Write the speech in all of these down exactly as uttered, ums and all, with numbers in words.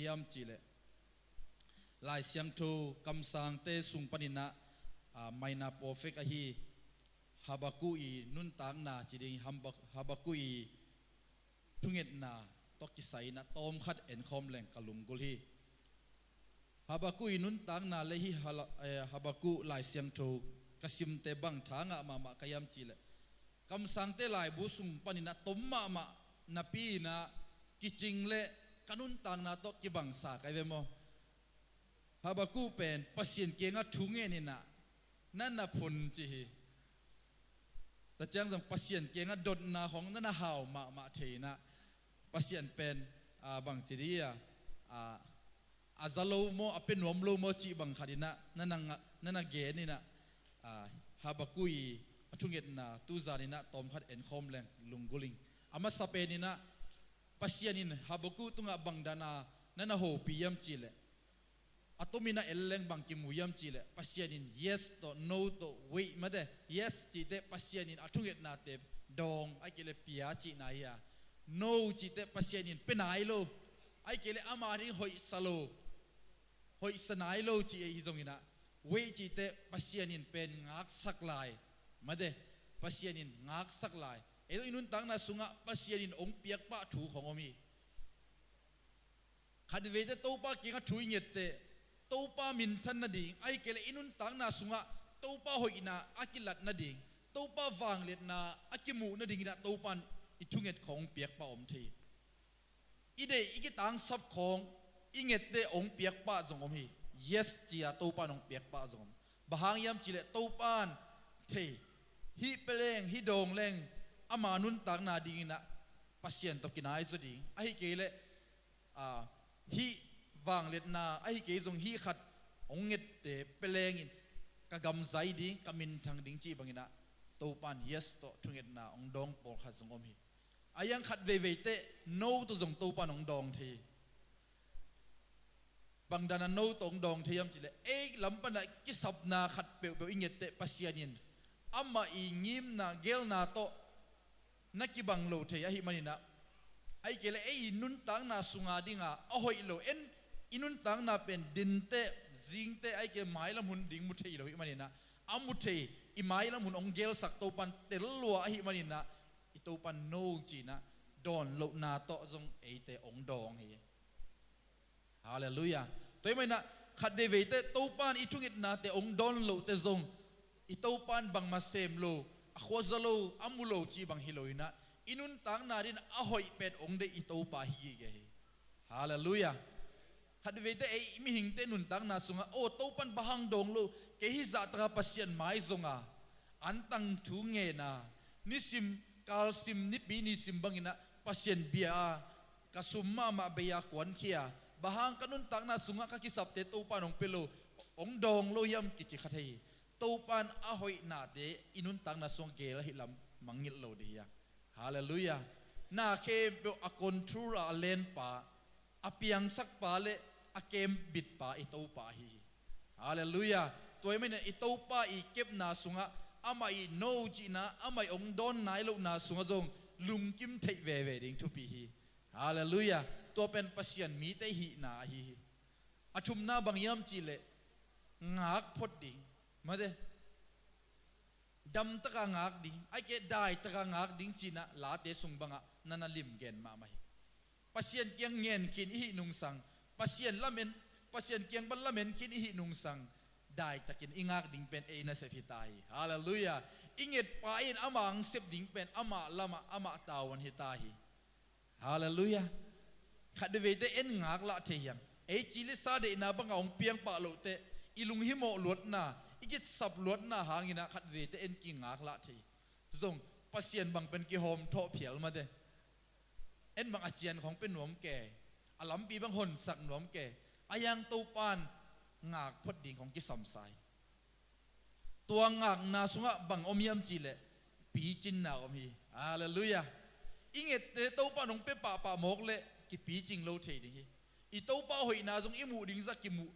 hiam cihleh, Lai Siangtho kamsangte sung paninah, ah, maina profet ahi Habakkuk i nuntakna ci ding, Hambak-, Habakkuk i thungetna tawh kisai inah tawmkhat enkhawm leng ka lunggulh hi. Habakkuk i nuntakna le hi Hala-, eh, Habakkuk Lai Siangtho ka simte bang tha ngah mahmah ka hiam cihleh, kamsangte laibu sung paninah tom mahmah napi inah kicing le ka nuntakna tawh kibangsa ka hi ve maw? Habakkuk pen Pasian kiangah thu ngen inah na na phun ci hi. Tua ciang zong Pasian kiangah dotna khawng na na hau mahmah thei inah Pasian pen, ah, bang ci dih a, ah, a za lo maw, a pia nuam lo maw cih bang khat inah na na ngah, na na gen inah, ah, Habakkuk i a thungetna tuzan inah tawmkhat enkhawm leng lunggulh ing. A masa pen inah Pasian in Habakkuk tungah bang dana na na hopih hiam cihleh, a tomin a el leng bang kimu hiam cihleh, Pasian in yes tawh no tawh wait mate. Yes cihte Pasian in a thungetnate dawng, ahih kei leh pia cihna hi a. No cihte Pasian in pia nai lo, ahih kei leh ama ding hoihsa lo, hoihsa nai lo cih hi zong inah, wait cihte Pasian in pen ngaksak lai mate. Pasian in ngaksak lai. Ei zong i nuntakna sungah Pasian in hong piakpah thu khawng om hi. Khat veite Topa kiangah thu i ngette, Topa minthan nading, ahih kei leh i nuntakna sungah Topa hoihna a kilat nading, Topa vangliatna a kimuh nading inah Topa in i thunget khawng hong piakpah om thei hi. I deih i kitangsap khawng i ngette hong piakpah zong om hi. Yes ci-a Topa in hong piakpah zong om. Bang hang hiam cihleh Topa in thei, hih pia leng, hih dawng leng ama nuntakna ding inah Pasian tawh kinai zaw ding, ahih kei leh, ah, hih vangliatna, ahih kei zong hih khat hong ngette pia lengin ka gam zai ding, ka minthang ding cih bang inah Topa in yes tawh thungetna hong dawng pawlkhat zong om hi. A hiang khat veiveite no tawh zong Topa in hong dawng thei hi. Bang dana no tawh hong dawng thei hiam cihleh, ei lam panah kisapna khat peuhpeuh i ngette Pasian in amah i ngimna, geelna tawh na kibang lo thei ahih maninah, ahih kei leh ei i nuntakna sunga dinga a hoih lo, en i nuntakna pen dinteh, zingteh, ahih kei leh mailam hun ding mu thei lo ahih maninah, a mu thei, i mailam hun hong geelsak Topa in tel lua ahih maninah, i Topa in no ci-inah dawn lohna tawh zong eite hong dawng hi. Halleluiah. Tua ahih maninah khat veiveite Topa in i thungetnate hong dawn lohte zong, i Topa in bangmah sem lo, a khuaza lo, a mu lo cih bang hi lo inah, i nuntakna dingin a hoih pen hong deih i Topa hi gige hi. Halleluiah. Khat veiveite ei mihingte nuntakna sungah, aw, Topa in bang hang dawng lo, kei hih zahtaka Pasian mai zonga, antang thu ngena, nisim kalsim, nipi nisim banginah Pasian bia a, ka sum mahmah bei-a kuankhia, bang hang ka nuntakna sungah ka kisapte Topa in hong pia lo, hong dawng lo hiam kici kha thei hi. Topa in a hoihnate i nuntakna sungah geel ahih lam mangngilh lo ding hi a. Halleluiah. Na khempeuh a control a, a lenpa, a piangsakpa le a kembitpa i Topa ahi hi. Halleluiah. Tua ahih manin i Topa i kepna sungah amah i no cihna, amah i hong dawn nai lohna sungah zong lungkim theih veve ding thupi hi. Halleluiah. Tua pen Pasian mite hihna ahi hi. A thumna bang hiam cihleh, ngak phot ding. Mate. Damtaka ngak ding, ahih kei leh daitaka ngak ding ci-inah Late sung bangah na na limgen mahmah hi. Pasian kiang ngen khin i hih nungsang, Pasian lamen, Pasian kiang pan lamen khin i hih nungsang, daitakin i ngak ding pen ei nasep hi ta hi. Halleluiah. I ngetpa in amah hong sep ding pen amah lamah, amah tavuan hi ta hi. Halleluiah. Khat veiveite en ngaklah thei hiam? Ei ci le sa deihna bangah hong piang pah lohteh, i lunghimawh luatna, i kisap luatna hanginah khat veiveite en kingaklah thei. Zong Pasian bang pen kihawmthawh phial mate. En bang a cian khawng pia nuam ke, a lampi bang honsak nuam ke, a hiang Topa in ngak phot ding khawng kisamsa hi. Tua ngakna sungah bang om hiam cihleh, picinna om hi. Halleluiah. I ngette Topa in hong pia pahpah mawk leh kipicing lo thei ding hi. I Topa hoihna zong i muh ding zah kimu,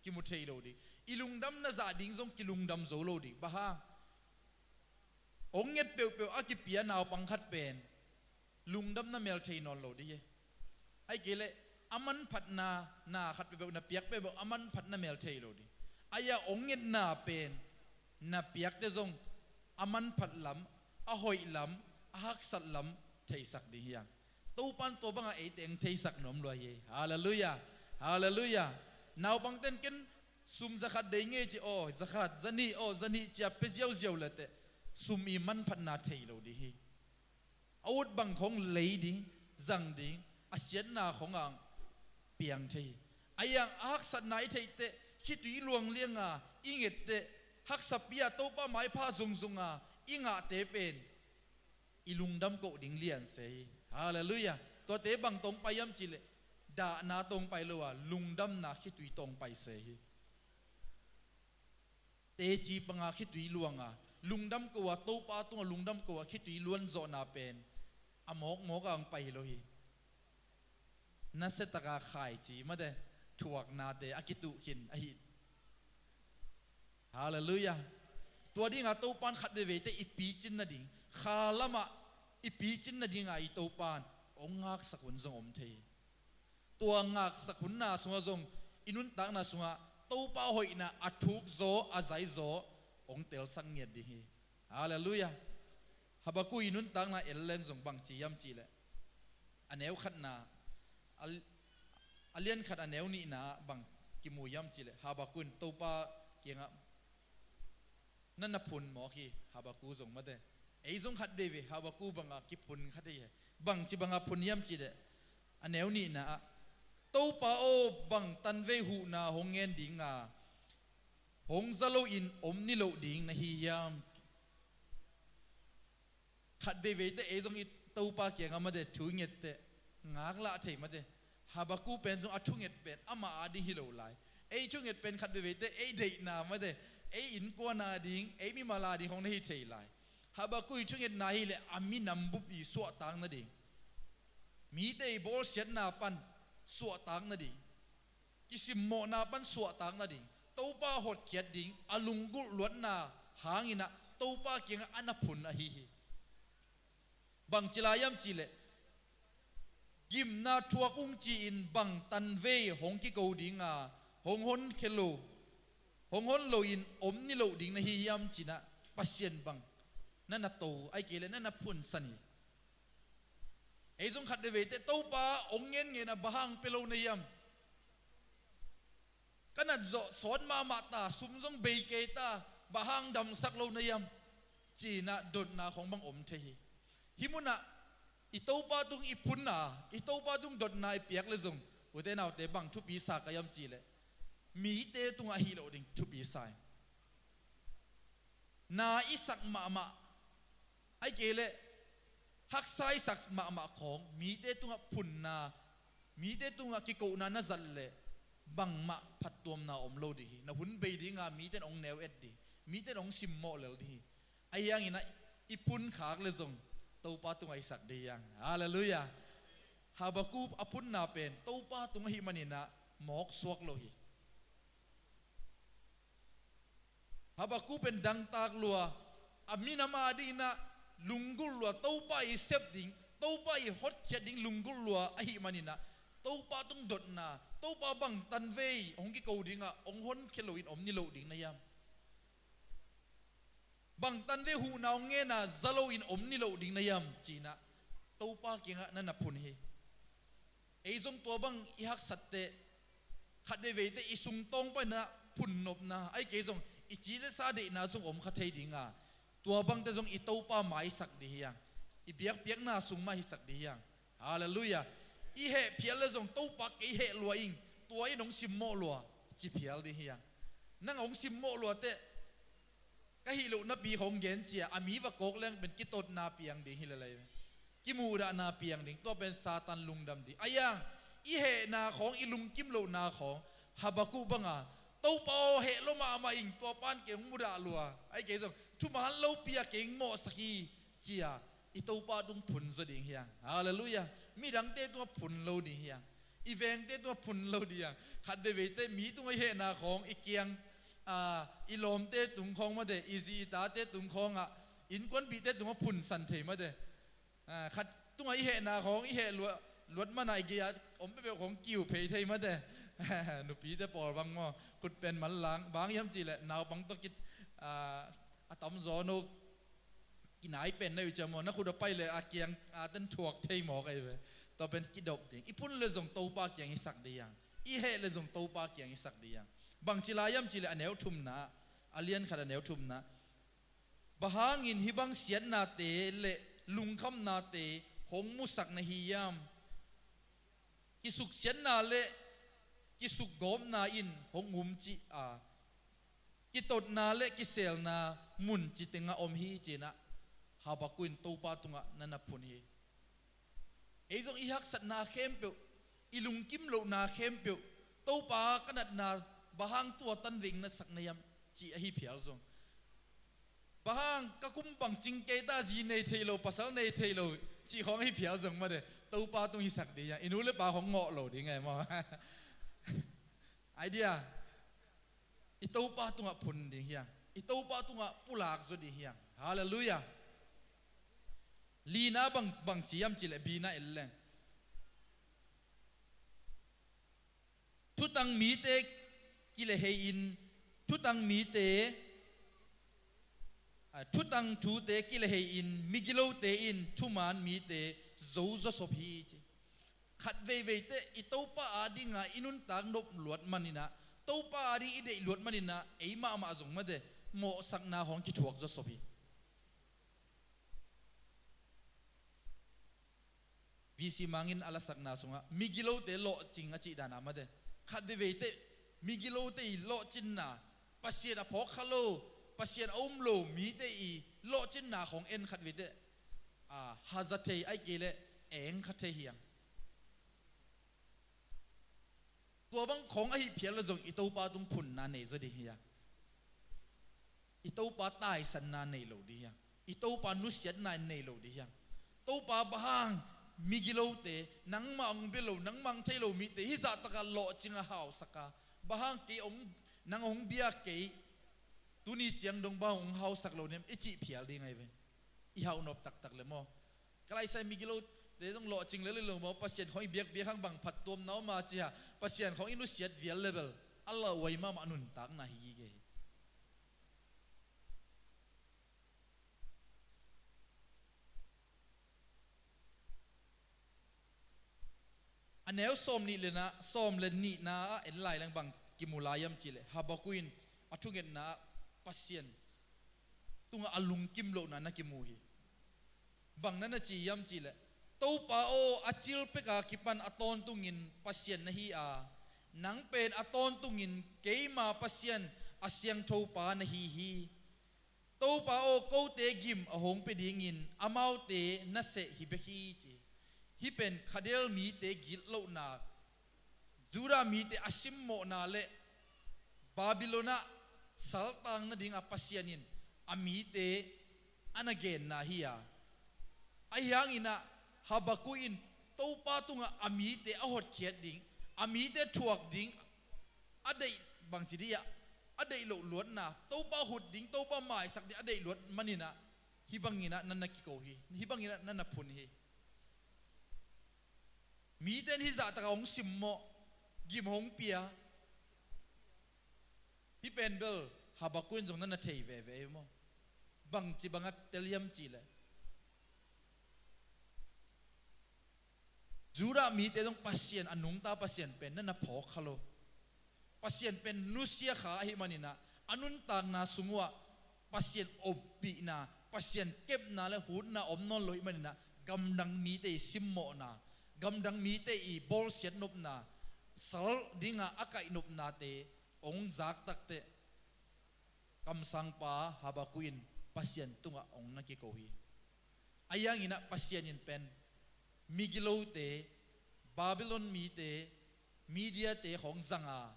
kimu thei lo ding. I lungdamna zah ding zong kilungdam zo lo ding. Bang hang? Hong nget peuhpeuh a kipia naupang khat pen lungdamna mel thei nawn lo ding hi. Ahih kei leh a manphatna, na khat peuhpeuh na piak peuhpeuh a manphatna mel thei lo ding. A ia ong ngetna pen na piakte zong a manphat lam, a hoih lam, a haksat lam theisak ding hiang. Topan tua banga eite ong theisak nuam lua hi. Halleluiah. Halleluiah. Naupangten ken sum zakhat dei ngei ci aw, zakhat, zanih aw, zanih cia pia ziauziau leteh sum i manphatna thei lo ding hi. A ut bang khong lei ding, zang ding, a siatna khong ang piang thei hi. A iang a haksatna i theihteh khitui luang lianga i ngetteh, haksapi-a Topa maipha zungzunga i ngahte pen i lungdam koh ding lian se hi. Halleluiah. Tuate bang tawng pai hiam cihleh, dahna tawng pai lo a, lungdamna khitui tawng pai se hi. Teci panga khitui luanga lungdam koh a, Topa tunga lungdam koh a khitui luan zawhna pen a mawkmawk ang pai hi lo hi. Nasia taka khaici mate, thuaknate a kituh khin ahi. Halleluiah. Tua dinga Topan khat veiveite i picin nading, kha lamah i picin nadinga i Topan ong ngaksak hun zong om thei hi. Tua ngaksak hunna sungah zong i nuntakna sungah Topa hoihna a thukzaw, a zaizaw ong telsak ngiat ding hi. Halleluiah. Habakkuk i nuntakna el leng zong bang ci hiam cihleh, a neu khatna, a, a lian khat a neu nihna bang kimu hiam cihleh, Habakkuk in Topa kiangah na na phun mawk hi. Habakkuk zong mate, ei zong khat veivei Habakkuk banga kiphun khat hi. Bangci banga phun hiam cihleh, a neu nihna ah, Topa aw, bang tanvei huhna hong ngen dinga hong za loin om niloh ding na hi hiam? Khat veiveite ei zong i Topa kiangah mate thu i ngetteh ngaklah thei mate. Habakkuk pen zong a thunget pen amah a ding hi lo lai. Ei thunget pen khat veiveite ei deihna mate, ei innkuan a ding, ei mimal a ding hong na hi thei lai. Habakkuk i thungetna hileh a minam bup i suahtak nading, mite i bawlsiatna pan suahtak nading, kisimmawhna pan suahtak nading, Topa hotkhiat ding a lunggulh luatna hanginah Topa kiangah a na phun ahi hi. Bangci lai hiam cihleh, gimna thuak ung ci-in bang tanvei hong kiko dinga hong honkhia lo, hong hon loin om niloh ding na hi hiam cinah Pasian bang na na to, ahih kei leh na na phunsan hi. Ei zong khat veiveite Topa ong ngen ngen a bang hang pia lo na hiam? Ka nat zawh sawt mahmah ta, sum zong bei kei ta, bang hang damsak lo na hiam? Cinah dotna khong bang om thei hi. Hih munah i Topa tung i phunna, i Topa tung dotna i piak le zong, ute naute, bang thupi sa ka hiam cihleh, mite tungah ahi lo ding thupi sa hi. Na i sak mahmah, ahih kei leh haksa i sak mahmah khawng mite tungah phunna, mite tungah kikohna na zat leh bangmah phattuamna om lo ding hi. Na hun bei dinga mite in hong neu et ding, mite in hong simmawh lel ding hi. Ahi hanginah i phun khak le zong Topa tungah i sak ding hi hang. Halleluiah. Habakkuk a phunna pen Topa tung ahih maninah mawk suak lo hi. Habakkuk pen dangtak lua, a minam a dinginah lunggulh lua, Topa i sep ding, Topa i hotkhiat ding lunggulh lua ahih maninah Topa tung dotna, Topa bang tanvei hong kiko dingah hong honkhia loin om niloh ding na hiam? Bang tanvei huhna hong ngen a za loin om niloh ding na hiam? Cinah Topa kiangah na na phun hi. Ei zong tua bang i haksatteh khat veiveite i sungtawng paninah phunnopna, ahih kei zong i ci le sa deihna zong om kha thei dinga, tua bangte zong i Topa maisak ding hi hang. I biakpiakna sung mah hisak ding hi hang. Halleluiah. I heh phial le zong Topa kei heh lua ing, tua in hong simmawh lua ci phial ding hi hang. Nang hong simmawh luateh ka hih loh napi khawng gen cia a mi va kawk leng pen kitotna piang ding hi lelai. Kimuhdahna piang ding, tua pen Satan lungdam ding. Ahi hang i hehna khawng, i lungkim lohna khawng Habakkuk banga, Topa aw, heh lua mahmah ing, tua pan kei hong mudah lua, ahih kei zong thuman lopi-a kei hong mawhsak hi, cia i Topa tung phun zaw ding hi hang. Halleluiah. Midangte tungah phun lo ding hi hang. I vengte tungah phun lo ding hi hang. Khat veiveite mi tungah i hehna khawng, i kiang, a, i lawmte tung khawng mate, i zi i tate tung khawngah, innkuanpihte tungah phunsan thei mate. A, khat tungah i hehna khawng i heh lua, Luat mana i gei-a om peuhpeuh khong kiu phei thei mate. Nupite pawl bang maw, khut pen manlang, bang hiam cihleh naupang tawh kit, a, a tamzaw no kinai pen na uh ciang maw, na khut a pai le a kiang a ten thuak thei mawk ahi ve. Tua pen kidop ding. I phun le zong Topa kiang i sak ding hiang. I heh le zong Topa kiang i sak ding hiang. Bangci lai hiam cihleh a neu thumna, a lian khat a neu thumna. Bang hangin hih bang siatnate le lungkhamnate hong musak na hi hiam? Kisuksiatna le kisukgawpna in hong um cih a, kitotna le kiselna mun ci tengah om hi ci-in ah Habakkuk in Topa tungah na na phun hi. Ei zong i haksatna khempeuh, i lungkim lohna khempeuh, Topa ka natna bang hang tua tan veng na sak na hiam cih ahi phial zong, bang hang ka kum bang cing kei ta, zi nei thei lo, pasal nei thei lo cih khawng ahi phial zong mate, Topa tung hi sak ding hiang. I nu le pa khawng ngawh lo ding e maw. Idea. I Topa tungah phun ding hiang. I Topa tungah pulak zaw ding hiang. Halleluiah. Lina bang, bangci hiam cihleh, bina en leng. Thutang mite kilehei-in, thutang mite, a, thutang thute kilehei-in, migilote in thuman mite zo zawsop hi ci. Khat veivei teh i Topa adingah i nuntak nop luat maninah, Topa ading i deih luat maninah, ei mahmah zong mate, mawhsakna hong kithuak zawsop hi. V C Mang in a lasakna sungah migilote lawhcing a cih dana mate, khat veivei teh migilote i lawhcinna, Pasian a phawk kha lo, Pasian a um lo mite i lawhcinna khawng en khat veivei teh, a, haza thei, ahih kei leh eng kha thei hiang. Tua bang khawng ahi phial le zong i Topa tung phunna nei zaw ding hiang. I Topa taisanna nei lo ding hiang. I Topa nusiatna nei lo ding hiang. Topa, bang hang migilote, nangmah hong bia lo, nangmah hong thei lo mite hih zahtakah lawhcing a hausak a, bang hang kei hong, nang hong bia kei, tuni ciang dong bang hong hausak lo nem i cih phial ding ahi ve. I hau nop taktak le maw. Ka laisai migilote zong lawhcing lel hi lo maw, Pasian khawng i biakpiak hang bang phattuamna om a ci-a, Pasian khawng i nusiat vial le bel a lauhuai mahmah nuntakna hi gige hi. A neu sawm nih le na, sawm le nihna ah en lai leng bang kimu lai hiam cihleh, Habakkuk in a thungetna ah Pasian tungah a lungkim lohna na kimu hi. Bang na na ci hiam cihleh, Topa aw, a cil peka kipan a tawntungin Pasian na hi a, nang pen a tawntungin keima Pasian, a siangthopa na hi hi. Topa aw, kote gim a hong pia dingin amaute na seh hi bek hi ci. Hih pen Khaldea mite gitlohna, Judah mite a simmawhna le Babylon ah saltang nadinga Pasian in a mite a na genna hi a, ahi hangin ah Habakkuk in Topa tungah a mite a hotkhiat ding, a mite thuak ding a deih, bangci dih ah, a deih loh luatna, Topa hut ding, Topa maisak ding a deih luat manin ah, hih bangin ah na na kiko hi, hih bangin ah na na phun hi. Mite in hih zahtakah hong simmawh, gim hong pia. Hih pen bel Habakkuk in zong na na thei veve hi maw? Bangci bangah tel hiam cihleh, Judah mite zong Pasian, a nungta Pasian pen na na phawk kha lo. Pasian pen nusia kha ahih manin ah, a nuntakna sung uhah Pasian ompihna, Pasian kepna le hutna om nawn lo ahih manin ah, gamdang mite i simmawhna, gamdang mite i bawlsiat nopna, sal dinga a kaih nopnate hong zak takteh, kamsangpa Habakkuk in Pasian tungah hong na kiko hi. Ahi hangin ah Pasian in pen migilote, Babylon mite, Mediate khawng zanga,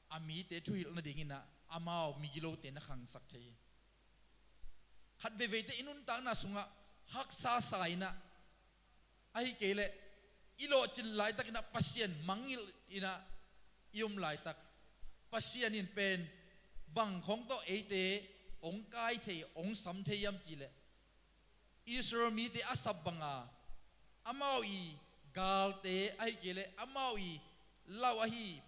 a mite thuhilh nadingin ah amau migilote na khangsak thei hi. Khat veiveite i nuntakna sungah haksa sa in ah, ahih kei leh i lawhcin laitakin ah Pasian mangngilh in ah i om laitak, Pasian in pen bang khawng tawh eite hong kai thei, hong sam thei hiam cihleh, Israel mite a sap banga amau i Galte ahih kei leh amau i lau ahi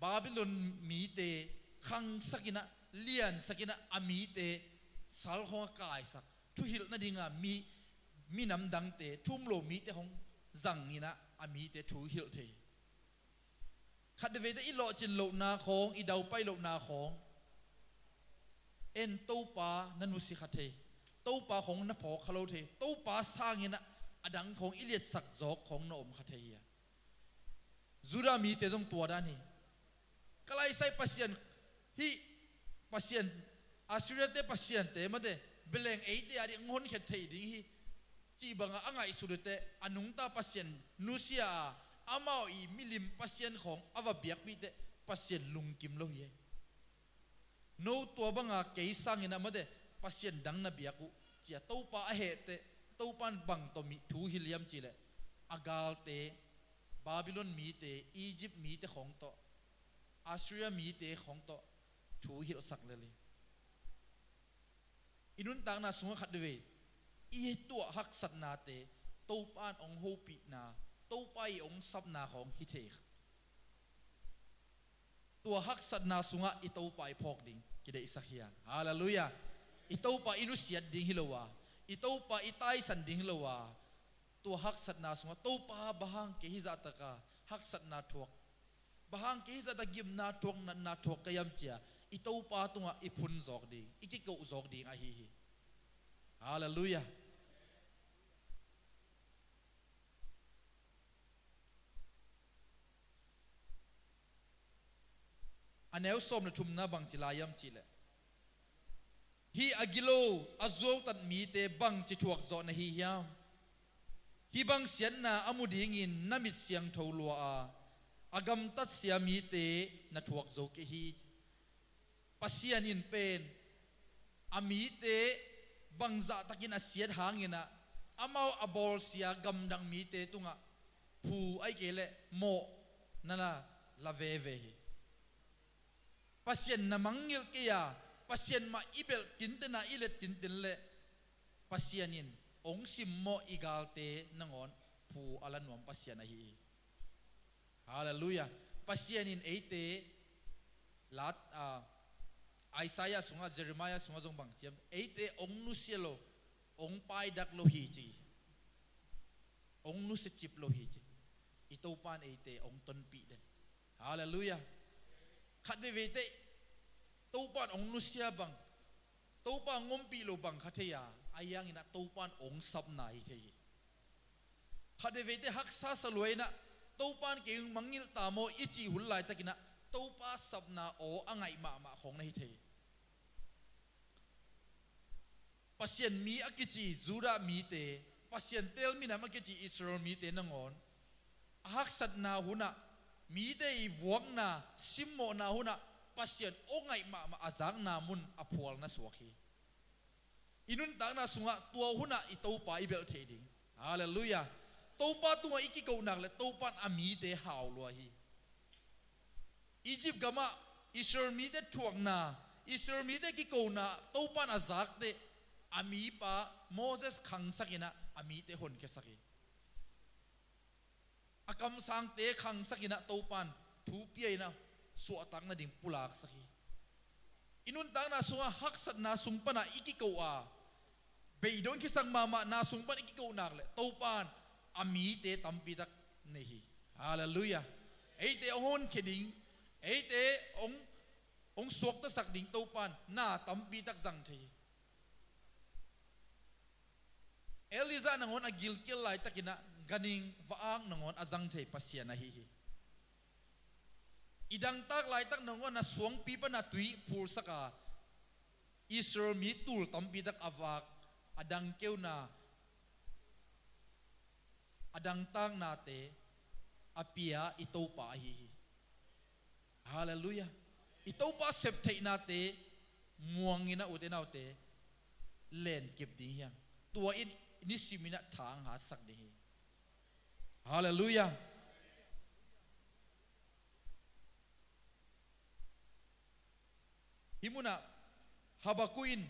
Babylon mite khangsak in ah, liansak in ah, a mite sal khawng a kaisak, thuhilh nading a mi, minam dangte, thu um lo mite khawng zang in ah, a mite thuhilh thei. Khat veve teh i lawhcin lohna khawng, i daupai lohna khawng, en Topa na nusia kha thei, Topa khawng na phawk kha lo thei, Topa sang in ah a dang khawng i liatsak zawk khawng na om kha thei hi a. Judah mite zong tua dan hi. Ka laisai pasian, hih pasian, Assyria-te pasiante mate, beleng eite a ding hong honkhiat thei ding hi, cih bangah a ngaihsut uh teh, a nungta Pasian nusia a, amau i milim pasian khawng a va biakpih teh Pasian lungkim lo hi. No tua banga kei sang in ah mate, pasian dang na biak uh, ci a Topa a heh teh, Topa in bang tawh mi thuhilh hiam cih leh, a galte, Babylon mite, Egypt mite khawng tawh, Assyria mite khawng tawh thuhilhsak lel hi. I nuntakna sungah khat veve i tuah haksatnate Topa in hong hopihna, Topa i hong sapna khawng hi thei kha. Tua haksatna sungah i Topa i phawk ding kideihsak hi a. Halleluiah. I Topa i nusiat ding hi lo a, i Topa i taisan ding hi lo a, tua haksatna sungah Topa, bang hang kei hih zahtaka haksatna thuak, bang hang kei hih zahtaka gimna thuak, natna thuak ka hiam, ci a i Topa tungah i phun zawk ding, i kikoh zawk ding ahi hi. Halleluiah. A neu sawm le thumna bang ci lai hiam cih leh, hih a gilo a zuautat mite bangci thuak zawh na hi hiam? Hih bang siatna a mu dingin na mit siangtho lua a, a gamtatsia mite na thuak zo kei hi. Pasian in pen a mite bangzahtakin a siat hangin ah, amau a bawlsia gamdang mite tungah phu ahih kei leh mawh na la, la veve hi. Pasian na mangngilh kei a, Pasian mah i belh tinten a, i let tinten leh, Pasian in hong simmawh i galte nangawn phu a la nuam Pasian ahi hi. Halleluiah. Pasian in eite, lat, ah, Isaiah sungah, Jeremiah sungah zong bang ci hiam, eite hong nusia lo, hong paidak lo hi ci. Hong nusia cip lo hi ci. I Topa in eite hong tonpih den. Halleluiah. Khat veve teh Topa in hong nusia bang, Topa hong ompih lo bang kha thei a, ahi hangin ah Topa in hong sapna hi thei hi. Khat veve teh haksa sa lua in ah, Topa in kei hong mangngilh ta maw i cih hun laitakin ah, Topa sapna aw a ngaih mahmah khawng na hi thei hi. Pasian mi a kici Judah mite, Pasian teel minam a kici Israel mite nangawn, a haksatna hunah, mite i vuakna, simmawhna hunah Pasian aw ngaih mahmah a zakna mun a phual na suak hi. I nuntakna sungah tua hunah i Topa i belh theih ding. Halleluiah. Topa tungah i kikoh nak leh Topa in a mite hau lua hi. Egypt gamah Israel mite thuakna, Israel mite kikona Topa in a zak teh, a mipa Moses khangsak in ah a mite honkhiasak hi. A kamsangte khangsak in ah Topa in thu pia in ah suahtak nading pulaksak hi. I nuntakna sungah haksatna sung panah i kiko a, beidong i kisak mahmahna sung pan i kiko nak leh Topa in a mite tampi tak nei hi. Halleluiah. Eite hong honkhia ding, eite hong, hong suaktasak ding Topa in na tampi tak zang thei hi. Elijah nangawn a gilkial laitakin ah ganhing va-ak nangawn a zang thei Pasian ahi hi. I dangtak laitak nangawn a suangpi pan a tui phulsak a, Israel mi tul tampi tak a vak, a dangkeuna, a dangtaknate a pia i Topa ahi hi. Halleluiah. I Topa septheihnate muang in ah, ute naute, lenkip ding hi hang. Tua in nisim in ah thang hatsak ding hi. Halleluiah. Hih munah Habakkuk in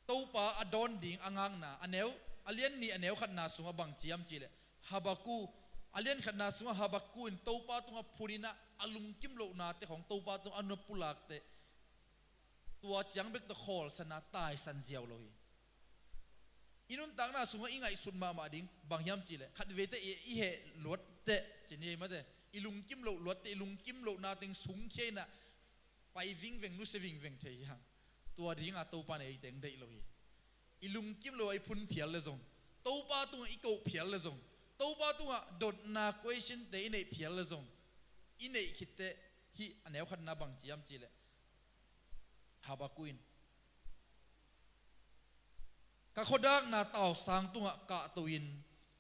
Topa a dawn ding a ngakna, a neu A lian nih a neu khatna sungah bang ci hiam cihleh, Habakkuk, a lian khatna sungah Habakkuk in Topa tungah phun in ah a lungkim lohnate khawng Topa tungah a nop pulakte, tua ciang bek tawh khawlsan a taisan ziau lo hi. I nuntakna sungah i ngaihsut mahmah ding bang hiam cihleh, khat veite i, i heh luatte ci ni ei mate, i lungkim loh luatte, i lungkim lohna teng sungkhia in ah pai vingveng, nusia vingveng thei hi hang. Tua dinga Topa in ei teng deih lo hi. I lungkim lo a i phun phial le zong, Topa tungah i koh phial le zong, Topa tungah dotna question te i neih phial le zong, i neih khitteh hih a neu khatna bang ci hiam cihleh, Habakkuk in, ka khuadakna tausang tungah kahto in,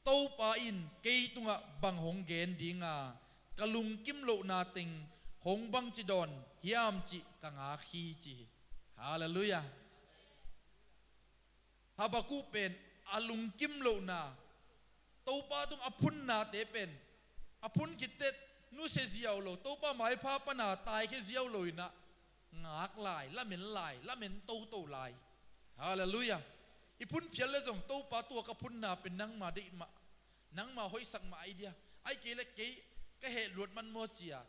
Topa in kei tungah bang hong gen dinga, ka lungkim lohna teng hong bangci dawn hiam cih ka ngak hi ci hi. Halleluiah. Habakkuk pen a lungkim lohna, Topa tung a phunnate pen, a phun khitteh nusia ziau lo, Topa maipha pana taikhia ziau lo in ah ngak lai, lamen lai, lamen toto lai. Halleluiah. I phun phial le zong Topa, tua ka phunna pen nangma deih mah, nangma hoihsak mah ahi dia, ahih kei leh kei ka heh luat man maw ci a,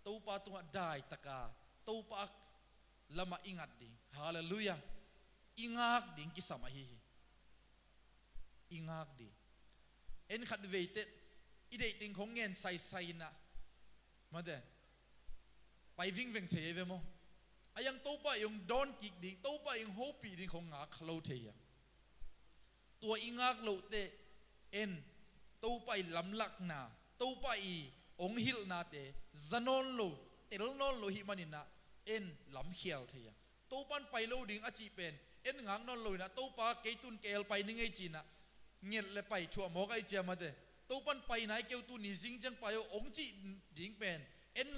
Topa tungah daitaka, Topa lamah i ngat ding. Halleluiah. I ngak ding kisam ahi hi. I ngak ding. En khat veite i deih teng khong ngen saisai in ah, mate, pai vingveng thei ei ve maw? A yang Topa i hong dawn kik ding, Topa i hong hopih ding khong ngak kha lo thei hiam? Tua i ngak lohte en, Topa i lamlakna, Topa i hong hilhnate za nawn lo, tel nawn lo hih manin ah en lamkhial thei a. Topa in pai lo ding a cih pen en ngak nawn lo in ah, Topa kei tun ka el pai ning ei ci in ah nget le pai thuah mawk ahi ciang mate, Topa in pai nai kei uh, tuni zing ciang pai uh hong cih ding pen en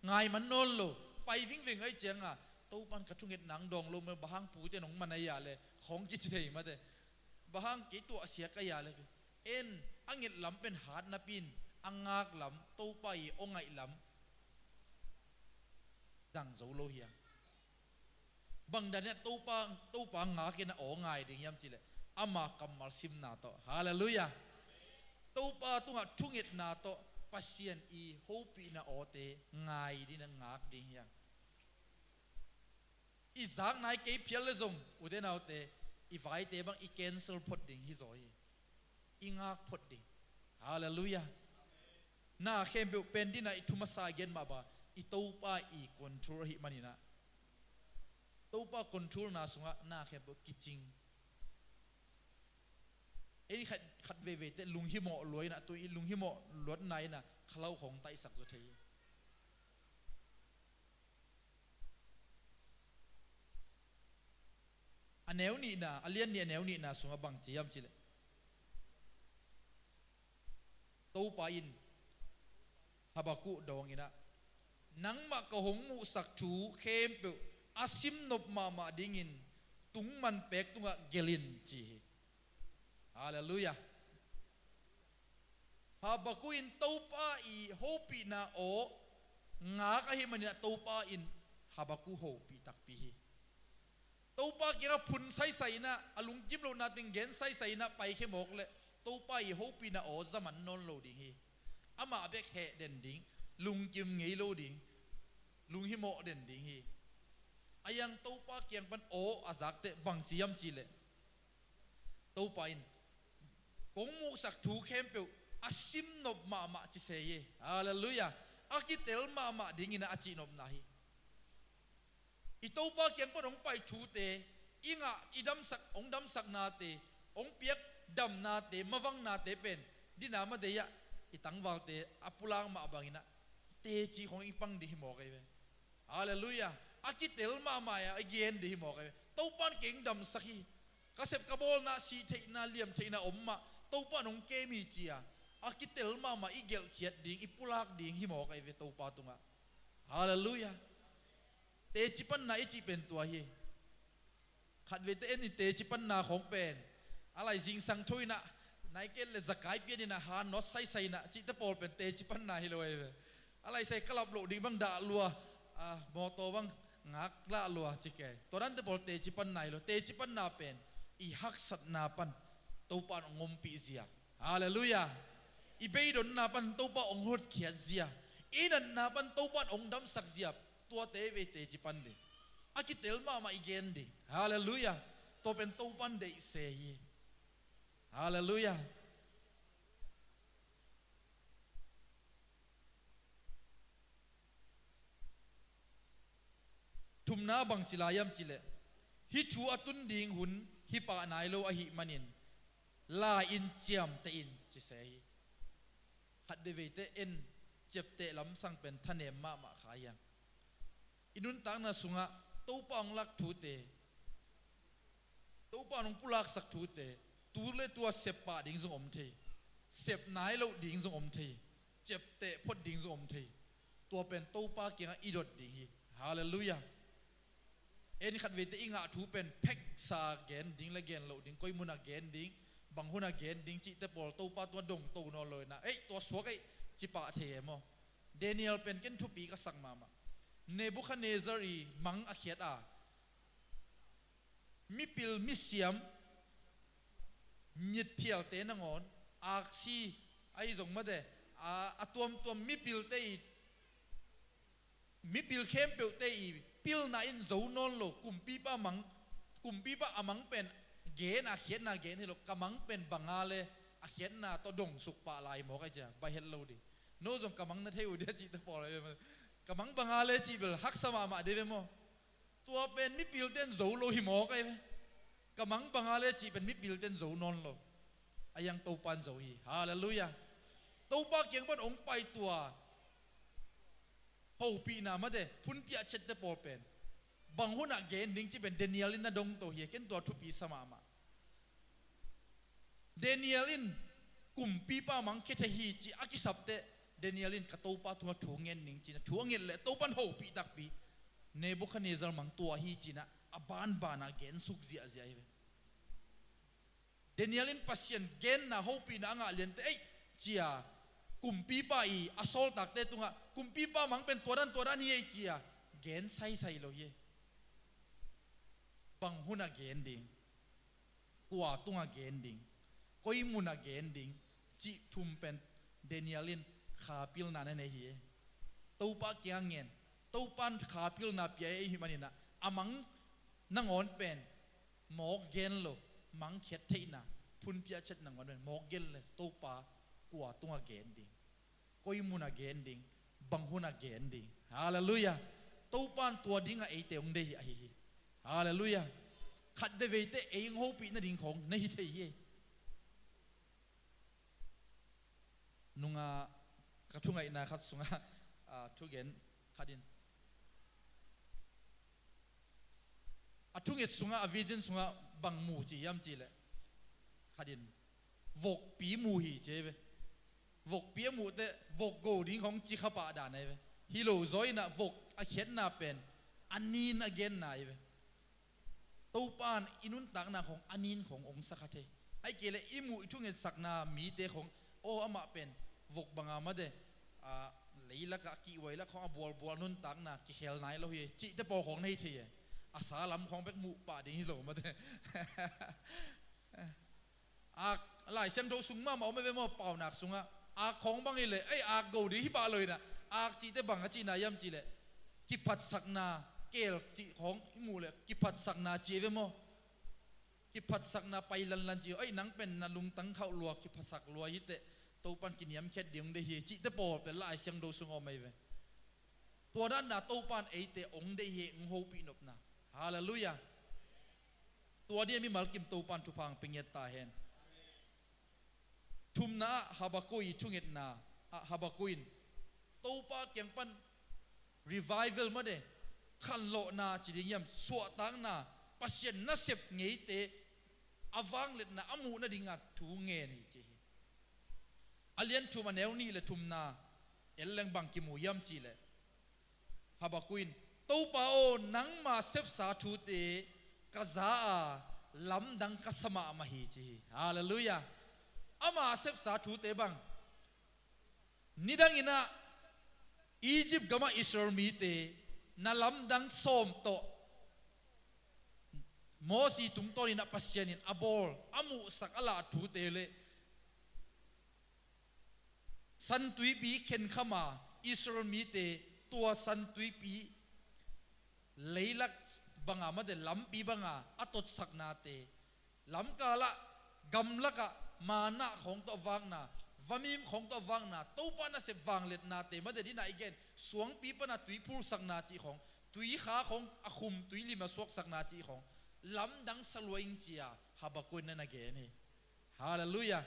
ngai man nawn lo, pai vingveng ahi cianga Topa in ka thungetna hong dawng lo mah, bang hang pute in hong man ahi a le khong kici thei mate, bang hang kei tuahsia ka hi a le, en a nget lam pen hat napi in a ngak lam, Topa i aw ngaih lam zang zo lo hi a. Bang dan in ah Topa, Topa ngak in ah aw ngai ding hiam cihleh, ama kammal simna tawh. Halleluiah. Topa tungah thungetna tawh Pasian i hopihna awte ngai ding in ah ngak ding hi a. I zak nai kei phial le zong, ute naute, i vaite bang i cancel phot ding hi zaw hi. I ngak phot ding. Halleluiah. Na khempeuh pen dina i thu masa gen mah bang, i Topa i control ahih manin ah, Topa controlna sungah na khempeuh kicing. Ei khat, khat veivei te lunghimawh luat in ah, tu i lunghimawh luatna in ah khalau khong taihsak zaw thei hi. A neu nihna, a lian nih a neu nihna sungah bang ci hiam cihleh, Topa in Habakkuk dawng in ah, nangmah ka hong muhsak thu khempeuh a simnop mahmah dingin tungman pek tungah gelh in ci hi. Halleluiah. Habakkuk in Topa i hopihna aw ngak ahih manin ah Topa in Habakkuk hopih takpi hi. Topa kiangah phun saisai in ah, a lungkim lohna teng gen saisai in ah paikhia mawk leh Topa i hopihna aw za man nawn lo ding hi. Amah bek heh den ding, lungkim ngei lo ding, lunghimawh den ding hi. A yang Topa kiang pan aw a zakte bang ci hiam cihleh, Topa in kong muhsak thu khempeuh a simnop mahmah ci se hi. Halleluiah. A kitel mahmah dingin ah a cihnopna hi. I Topa kiang pan hong pai thute, i ngah, i damsak, hong damsaknate, hong piak damnate, mavangnate pen dina madei ah i tangvalte a pulak mah bangin ah teci khong i pang ding hi mawk ei ve. Halleluiah. A kitel mahmah a i gen ding hi mawk ei ve. Topa in kei hong damsak hi. Ka sep ka bawlna, sih theihna, liam theihna om mah, Topa in hong kem hi ci a, a kitel mahmah i gelhkhiat ding, i pulak ding hi mawk ei ve Topa tungah. Halleluiah. Teci panna i cih pen tua hi. Khat veite en in teci panna khong pen, a lai zingsang thu in ah, nai kei leh zakai pian in ah, ha not saisai in ah cihte pawl pen teci panna hi lo ei ve. A lai sai kalap loh ding bang dah lua, a, mawtaw bang ngak lah lua ci kei. Tua dante pawl teci panna hi lo. Teci panna pen i haksatna pan Topa in hong ompih zia. Halleluiah. I beidonna pan Topa hong hotkhiat zia. I natna pan Topa in hong damsak zia. Tuate vei teci pan ding. A kitel mahmah i gen ding. Halleluiah. Tua pen Topa in deih se hi. Halleluiah. Thumna bangci lai hiam cih leh, hih thu a tun ding hun hi pah nai lo ahih manin la-in ciamteh in ci se hi. Khat veve teh en ciapteh lamsang pen thanem mahmah kha hiam? I nuntakna sungah Topa hong lak thute, Topa in hong pulaksak thute, tu le tua sep pah ding zong om thei, sep nai loh ding zong om thei, ciapteh phot ding zong om thei. Tua pen Topa kiangah i dot ding hi. Halleluiah. En khat veve teh i ngah thu pen pheksa gen ding le gen loh ding, koi munah gen ding, bang hunah gen ding cihte pawl Topa tungah dongto nawn lo in ah, ei, tua suak ei, ci pah thei e maw? Daniel pen ken thupi ka sak mahmah. Nebuchadnezzar i mang a khiat a, mipil misiam, mitphialte nangawn, aksi ahi zong mate, a, a tuamtuam mipilte i, mipil khempeuhte i pilna in zo nawn lo, kumpipa mang, kumpipa a mang pen gen a, khiatna gen hi lo, ka mang pen banga le a khiatna tawh dongsuk pah lai mawk ai cia, bai het lo ding. No zong ka mang na thei uh dia cihte pawl ahi ve. Ka mang banga le cih bel haksa mahmah dei ve maw? Tua pen mipilte in zo lo hi mawk ai ve. Ka mang banga le cih pen mipilte in zo nawn lo. A yang Topa in zo hi. Halleluiah. Topa kiang pan hong pai tua hopihna mate, phunphiah ciatte pawl pen bang hunah gen ding cih pen Daniel in na dongto hi a, ken tua thupi sa mahmah. Daniel in kumpipa mang khia thei hi ci a kisap teh, Daniel in ka Topa tungah thu ngen ning ci-in a thu a nget leh Topa in hopih takpi, Nebuchadnezzar mang tua hi ci-in ah a banbanah gensuk ziahziah hi ve. Daniel in Pasian genna hopihna a ngah lian teh, ei, cia kumpipa i a sawltakte tungah kumpipa mang pen tua dan tua dan hi ei cia gen saisai lo hi. Bang hunah gen ding, kua tungah gen ding, koi munah gen ding cih thum pen Daniel in kha pilna na nei hi. Topa kiang ngen, Topa in kha pilna pia ei hi maninah a mang nangawn pen mawk gen lo, mang khiat theihna, phunphiah ciat nangawn pen mawk gen le Topa kua tungah gen ding, koi munah gen ding, bang hunah gen ding. Halleluiah. Topa in tua dingah eite hong deih hi ahi hi. Halleluiah. Khat veve teh ei hong hopih nading khawng na hi thei hi. Nungah ka thungaihna khat sungah, ah, thugen khat in a thunget sungah, a vision sungah bang mu ci hiam cih leh, khat in vokpi mu hi ci hi ve. Vokpi a muh teh vok go ding khawng ci kha pah dan ahi ve. Hi lo zaw inah vok a khiatna pen a nin a genna ahi ve. Topa in i nuntakna khawng a nin khawng hong sa kha thei. Ahih kei leh i muh i thungetsakna mite khawng, aw, amah pen vok banga mate, a, leilakah a kihhuai lak khawng a bualbual nuntakna kikhel nai lo hi cihte pawl khawng na hi thei e. A sa lam khawng bek muh pah ding hi lo mate. Ak, Lai Siangtho sung mahmah om e ve maw, Paunak sungah. Ak khawng bang hi leh, ei, ak go ding hi pah lo inah, ak cihte bang a cihna hiam cih leh, kiphatsakna, keel cih khawng i muh leh kiphatsakna ci e ve maw? Kiphatsakna pai lanlan ci, ei, nang pen na lungtang khauh lua, kiphatsak lua hi teh, Topa in kiniamkhiat ding hong deih hi cihte pawl pen Lai Siangtho sungah om ahi ve. Tua dan a Topa in eite hong deih hi, hong hopih nopna. Halleluiah. Tua dia mimal kim Topa in thupha hong pia ngiat ta hen. Thumna ah Habakkuk i thungetna ah Habakkuk in Topa kiang pan revival mate, khanlawhna ci ding hiam, suahtakna, Pasian nasep ngeite a vangliatna a muh nadinga thu ngen hi ci hi. A lian thum, a neu nih le thumna en leng bang kimu hiam cih leh, Habakkuk in, Topa aw, nangma sepsa thute ka za a, lamdang ka sa mahmah hi ci hi. Halleluiah. Ama sepsa thute bang, nidang inah Egypt gamah Israel mite na lamdang sawm tawh Mosi tungtawnin ah Pasian in a bawl, a muhsak, a lah thute le San Tuipi khenkham a Israel mite tua San Tuipi leilak banga, mate, lampi banga a totsaknate, lamkalah, gamlakah manna khawng tawh a vakna, vamim khawng tawh a vakna, Topa nasep vangliatnate, mate, dina i gen, suangpi pana tui phulsakna cih khawng, tuikha khawng a khum, tuilim a suaksakna cih khawng, lamdang sa lua ing ci-a Habakuk in na gen hi. Halleluiah.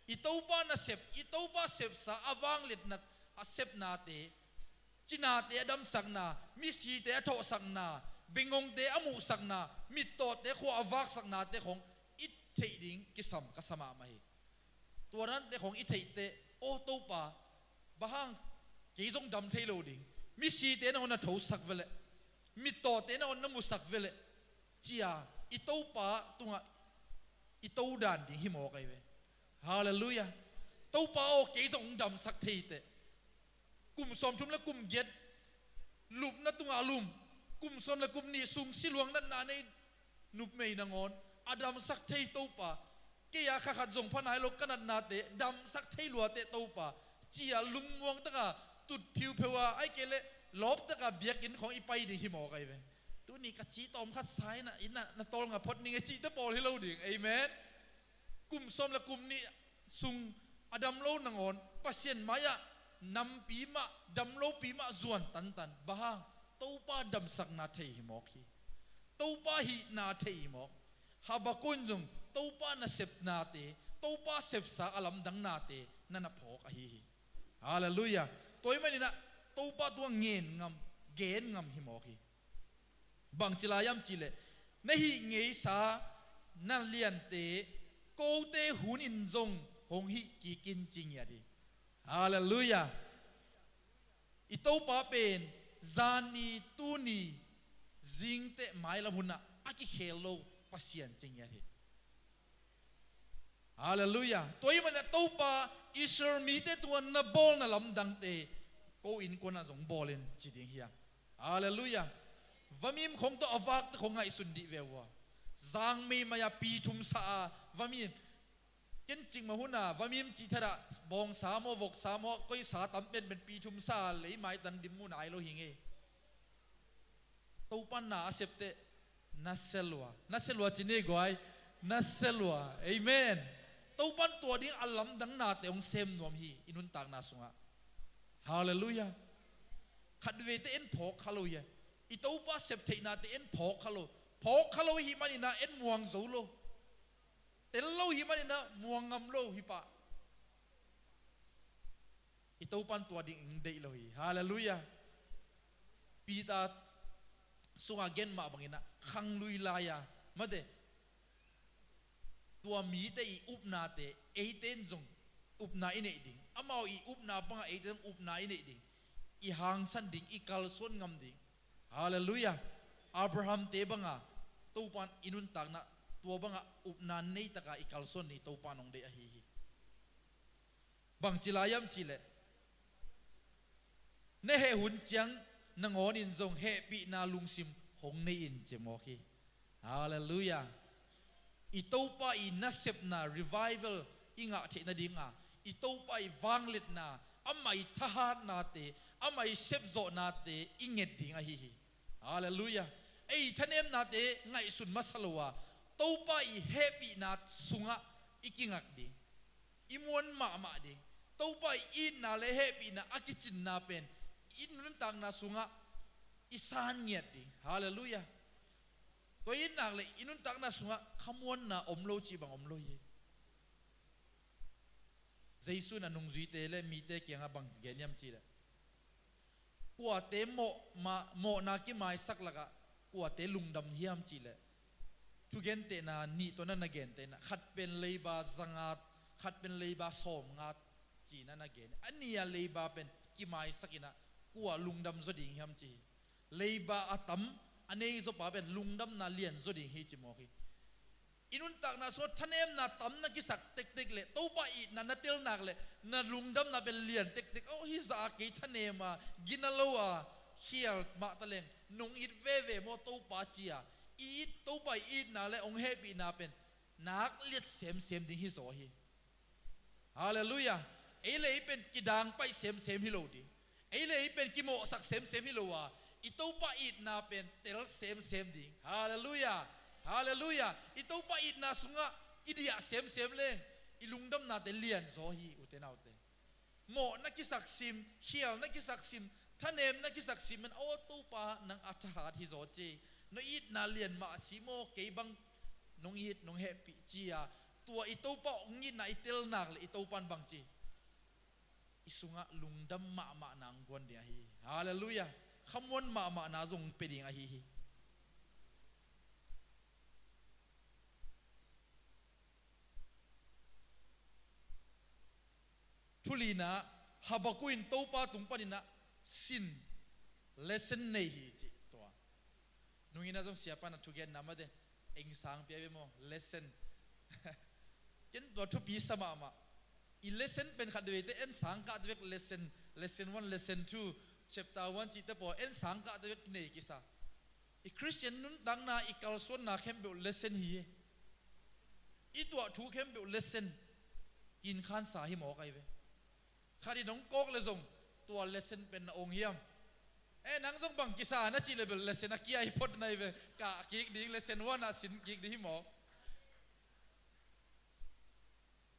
I Topa nasep, i Topa sepsa a vangliatna, a sepnate, cinate a damsakna, misite a thawhsakna, bengongte a muhsakna, mittawte khua a vaksaknate khawng i theih ding kisam ka sa mahmah hi. Tua dante khawng i theih teh, aw Topa, bang hang kei zong dam thei lo ding, misite nangawn na thosak veleh, mittawte nangawn na musak veleh, ci-a i Topa tungah i to dan ding hi mawk ahi ve. Halleluiah. Topa aw, kei zong hong damsak thei teh. Kum sawmthum le kum giat lupna tungah lum, kum sawm le kum nih sung siluang natna nei nupmei nangawn a damsak thei Topa, kei a kha khat zong pha nai lo ka natnate damsak thei lua teh Topa, ci-a lungmuang taka tut phiupheu a, ahih kei leh lawp taka biakinn khawng i pai ding hi mawk ahi ve. Tuni ka ci tawm khat sa in ah, in ah na tawlnga phot ning e cihte pawl hi lo ding. Amen. Kum sawm le kum nih sung a dam lo nangawn Pasian mai-ah nampi mah, dam lopi mah zuan tantan. Bang hang? Topa damsakna thei hi mawk hi. Topa hihna thei hi mawk. Habakuk in zong Topa nasepnate, Topa sepsa a lamdangnate na na phawk ahi hi. Halleluiah. Tua ahih manin ah Topa tungah ngen ngam, gen ngam hi mawk hi. Bangci lai hiam cihleh, na hih ngeisa na liante kote hun in zong hong hih kik in ci ngiat hi. Halleluiah. I Topa pen zani, tuni, zingteh mailam hunah a kikhel lo Pasian ci ngiat hi. Halleluiah. Tua ahih manin ah Topa Israel mite tungah na bawlna lamdangte ko innkuanah zong bawl in ci ding hi hang. Halleluiah. Vamim khawng tawh a vakte khawng ngaihsun dih ve uh a. Zang meimai a pi thum sa a vamim. Ken cikmah hun a vamim cih thadah bawngsa maw, voksa maw, koisa tam penpen pi thum sa a lei maitang dim mu nai lo hi ngei. Topan na a sep teh na sia lua, na sia lua ci ni guai, na sia lua. Amen. Topan tua ding a lamdangnate hong sem nuam hi i nuntakna sungah. Halleluiah. Khatvei teh en phawk kha lo hi a, i Topa sep theihnate en phawk kha lo. Phawk kha lo ahih manin ah en muang zo lo. Tel lo ahih manin ah muang ngam lo hi pah. I Topan tua ding ing deih lo hi. Halleluiah. Peter sungah gen mah bangin ah khanglui lai-a, mate, tua mite i upnate eite in zong upna i neih ding, amau i upna bangah eite zong upna i neih ding, i hangsan ding, i kalsuan ngam ding. Halleluiah. Abraham-te banga Topan i nuntakna tua bangah upna neitaka i kalsuan ding i Topan hong deih ahi hi. Bangci lai hiam cihleh, na heh hun ciang nangawn in zong hehpihna lungsim hong nei in ci mawk hi. Halleluiah. I Topa i nasepna revival i ngah theih nadinga, i Topa i vangliatna, amah i thahatnate, amah i sepzawhnate i nget ding ahi hi. Halleluiah. Ei thanemnate ngaihsun masa lo a, Topa i hehpihna sungah i kingak ding, i muan mahmah ding. Topa i itna le hehpihna a kicinna pen i nuntakna sungah i san ngiat ding. Halleluiah. Tua i itna le i nuntakna sungah khamuanna om lo cih bang om lo hi. Jesu in a nungzuite le mite kiangah bang gen hiam cihleh, kuate mawh ma, mawhna kimaisak lakah kuate lungdam hiam cihleh, thugentehna nih tawh na na genteh in ah, khat pen leiba zanga, khat pen leiba sawmnga ci-in ah na gen. A nih a leiba pen kimaisak in ah kua lungdam zaw ding hiam ci hi. Leiba a tam a nei zawpa pen lungdamna lian zaw ding hi ci mawk hi. I nuntakna sungah thanemna tam na kisak tektek le Topa itna na tel nak le na lungdamna pen lian tektek. Aw, hih zah a kei thanem a, gina lo a, khial mah taleng nong it veve maw Topa ci-a I it, Topa i itna le hong hehpihna pen nak liat semsem ding hi zaw hi. Halleluiah. Ei le ei pen kidang paih semsem hi lo ding. Ei le ei pen kimawhsak semsem hi lo a, i Topa itna pen tel semsem ding. Halleluiah. Halleluiah. I Topa itna sungah kidiah semsem leng i lungdamnate lian zaw hi, ute naute. Mawhna kisaksim, khialna kisaksim, thanemna kisaksim in, aw Topa, nang a thahat hi zaw ci. Na itna lian mah si maw, kei bang nong it, nong hehpih ci a, tua i Topa hong itna i tel nak le i Topa in bang ci? I sungah lungdam mahmah nang guan ding ahi hi. Halleluiah. Khamuan mahmah na zong pe ding ahi hi. Thulina, Habakkuk in Topa tung paninah sin, lesson nei hi cih tua. Nungina zong siapa na thugenna mate, eng sang pia ve maw, lesson. Ken tua thupi sa mahmah. I lesson pen khat veite en sang kah te vek lesson, lesson one, lesson two, chapter one cihte pawl en sang kah te vek nei kisa. I Khristian nuntakna i kalsuanna khempeuh lesson hi hi. I tuah thu khempeuh lesson. Kinkhansa hi mawk ahi ve. Khat in hong kawk le zong tua lesson pen na ong hiam? E, nang zong bang kisa na cih le bel lesson a kia hi phot na hi ve. Kah kik ding, lesson one ah sin kik ding hi mawk.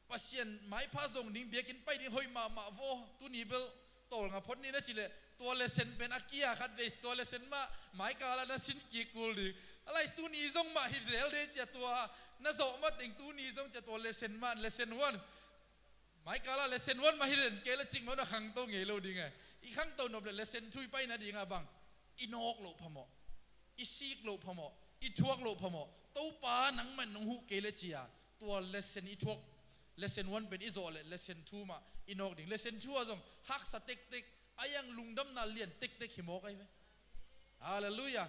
Pasian maipha zong ding, biakinn pai ding hoih mahmah vaw, tuni bel tawlnga phot ni na cih leh tua lesson pen a kia khat vei, tua lesson mah maikal ah na sin kik kul ding. A lai tuni zong mah hi zel de cia, tua na zawh mateng tuni zong cia tua lesson mah, lesson one. Maikal ah lesson one mah hi len kei le cik mah na khangto ngei lo ding e. I khangto nop le lesson two i pai nading ah bang, i nawk loh phamawh, i sik loh phamawh, i thuak loh phamawh. Topa nangmah in nong huh kei le cia, tua lesson i thuak, lesson one pen i zawh le lesson two mah i nawk ding. Lesson two ah zong haksa tektek, a iang lungdamna lian tektek hi mawk ahi ve. Halleluiah.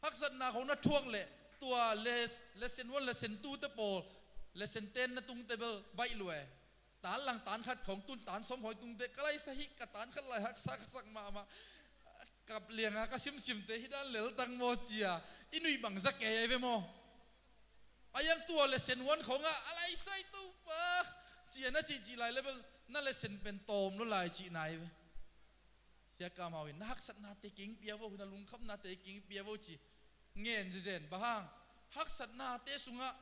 Haksatna khong na thuak le tua les-, lesson one, lesson two te pawl, lesson ten na tungte bel baih lua e. Tan lang tan khat khong tun tan sawm hawi tungte ka laisa hi, ka tan khat lai haksa ka sak mahmah. Kap lianga ka simsimte hi dan lel tang maw cia i nuih bang za kei ahi ve maw? A iang tua lesson one khongah a laisa hi Topa cia na cihcih lai le bel na lesson pen tawm lo lai cihna ahi ve. Sia Kam Hau in na haksatnate kingpia vo, na lungkhamnate kingpia vo ci ngen zezen. Bang hang? Haksatnate sungah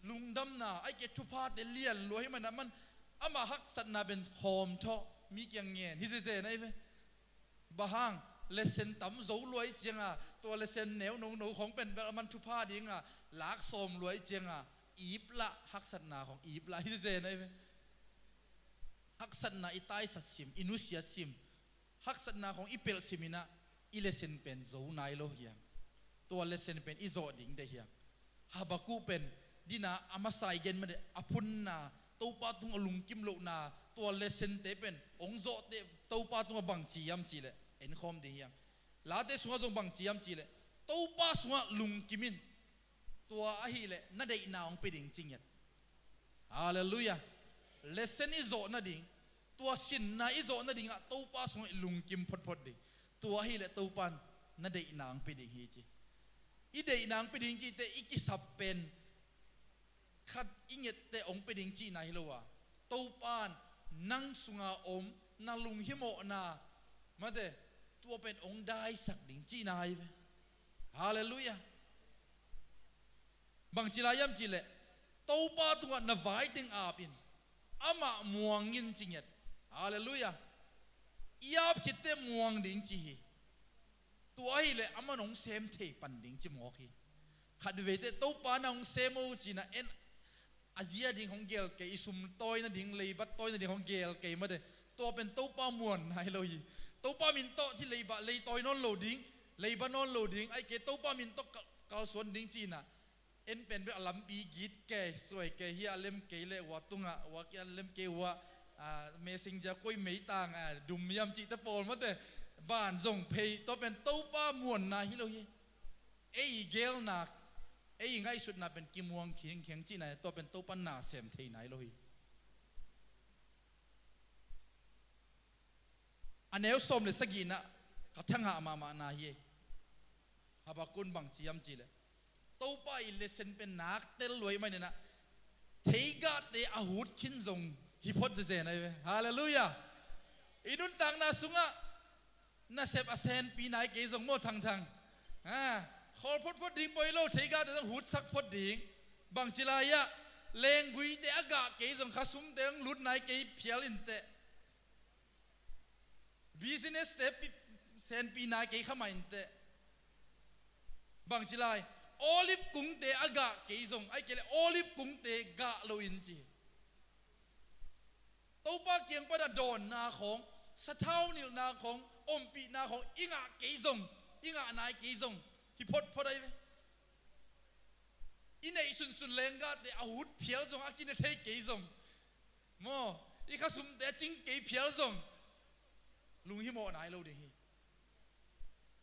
lungdamna, aike thuphate lian lua hi mana man, ama haksatna pen hawm thawh mi kiang ngen hi zezen ahi ve. Bang hang? Lesson tam zo lua i cianga, tua lesson neu nono khong pen bel aman thupha dinga lak sawm lua i cianga, ip lah, haksatna khong ip lah hi zezen ahi ve. Haksatna i taisat sim, i nusiat sim, haksatna khong i pelh siminah i lesson pen zo nai lo hiang. Tua lesson pen i zawh ding de hiang. Habakkuk pen dina a masa i gen made a phunna, Topa tungah lungkim lohna, tua lessonte pen hong zawhte Topa tungah bangci hiam cihleh enkhawm ding hiang. Late sungah zong bangci hiam cihleh Topa sungah lungkim in. Tua ahileh na deihna hong pia ding ci ngiat. Halleluiah. Lesson i zawh nading, tua sinna i zawh nadingah Topa sungah i lungkim photphot ding. Tua ahileh Topa in na deihna hong pia ding hi ci. I deihna hong pia ding cihte i kisap pen khat i ngiatte hong pia ding cihna hi lo a, Topa in nang sunga om na lunghimawhna mate, tua pen hong daisak ding cihna hi ve. Halleluiah. Bangci lai hiam cihleh Topa tungah na vai teng ap in, amah muang in ci ngiat. Halleluiah. I ap khitte muang ding ci hi. Tua ahileh aman hong sem thei pan ding ci mawk hi. Khat veite Topa na hong sem o cina en a zia ding hong gel kei, i sum tawi nading, leibat tawi nading hong gel kei mate. Tua pen Topa muan nai lo hi. Topa min tawh hi leiba, lei tawi nawn lo ding, leiba nawn lo ding, aike Topa min tawh kal-, kalsuan ding cina. En pen bel a lampi git kei, suai kei, hi a lem kei le ua tungah, ua kia lem kei ua, a, messenger koi meitang, a, dum hiam cihte pawl mate. Ban zong phei, tua pen Topa muanna hi lo hi. Ei i gelna, ei i ngaihsutna pen kimuang khiangkhiang cihna, tua pen Topa na sem thei nai lo hi. A neu sawm le sagihna ka thangah mahmahna hi. Habakkuk in bang ci hiam cih leh, Topa i lesson pen nak tel lua ahih manin ah, theigahte a hut khin zong hi phot zenzen ahi ve. Halleluiah. I nuntakna sungah nasep a senpi nai kei zong maw, thangthang, ha, khawl photphot ding poi lo, theigahte zong hutsak phot ding. Bangci lai-ah, lengguite a gah kei zong khasumte hong lut nai kei phial inteh. Business-te pi-, senpi nai kei kha mah inteh. Bangci lai, olive kungte a gah kei zong, ahih kei leh olive kungte gah lo in ci. Topa kiang pana dawnna khawng, sathau nilhna khawng, ompihna khawng i ngah kei zong, i ngah nai kei zong hi photphot ahi ve. I neih sunsun lenggahte a hut phial zong, a kine thei kei zong, maw, i khasumte a cing kei phial zong, lunghimawh nai lo ding hi.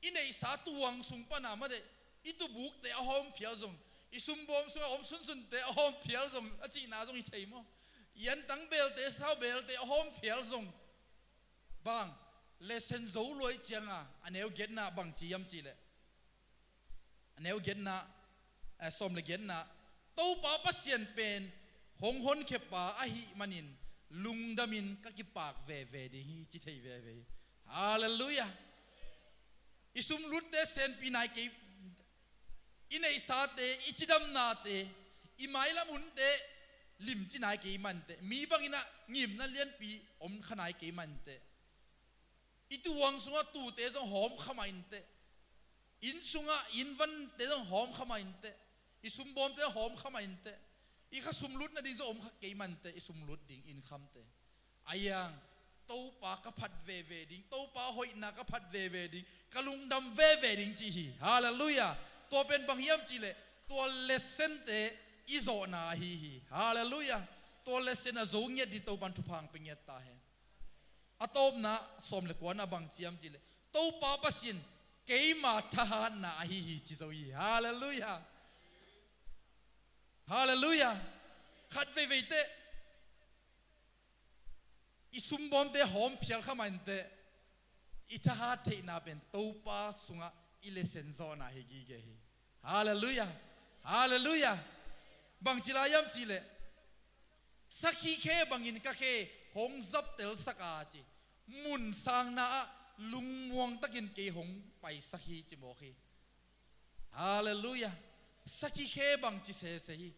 I neihsa tuang sung pana mate, i tubukte a hawm phial zong, i sumbawm sungah om sunsunte a hawm phial zong, a cihna zong hi thei maw? I antang beelte, sathau beelte a hawm phial zong. Bang, lesson zo lua ahih cianga, a neu giatna bang ci hiam cih leh, a neu giatna, eh, sawm le giatna, Topa Pasian pen hong honkhiapa ahih manin lungdamin ka kipak veve ding hi, ci thei veve hi. Halleluiah. I sumlutte senpi nai kei, i neihsate, i cidamnate, i mailam hunte limci nai kei mah inteh. Mi bangin ah ngimna lianpi om kha nai kei mah inteh. I tuang sungah tuute zong hawm kha mah inteh. Inn sungah inn vante zong hawm kha mah inteh. I sumbawmte zong hawm kha mah inteh. I khasum lut nading zong om kha kei mah inteh, i sumlut ding, inn khamte. Ahi hang, Topa ka phat veve ding, Topa hoihna ka phat veve ding, ka lungdam veve ding ci hi. Halleluiah. Tua pen bang hiam cih leh, tua lesson-te i zawhna ahi hi. Halleluiah. Tua lesson a zo ngiat ding Topan thupha hong pia ngiat ta hen. A tawpna, sawm le kuana bang ci hiam cih leh, Topa Pasian keima thahatna ahi hi, ci zo hi. Halleluiah. Halleluiah. Khat veivei teh, i sumbawmte hawm phial kha mah inteh, i thahat theihna pen Topa sungah i lesson zawhna hi gige hi. Halleluiah. Halleluiah. Bangci lai hiam cih leh, sakhi khe bangin ka khe hong zaptelsak a ci. Mun sangna ah lungmuang takin kei hong paisak hi, ci mawk hi. Halleluiah. Sakhi khe bang ci sese hi.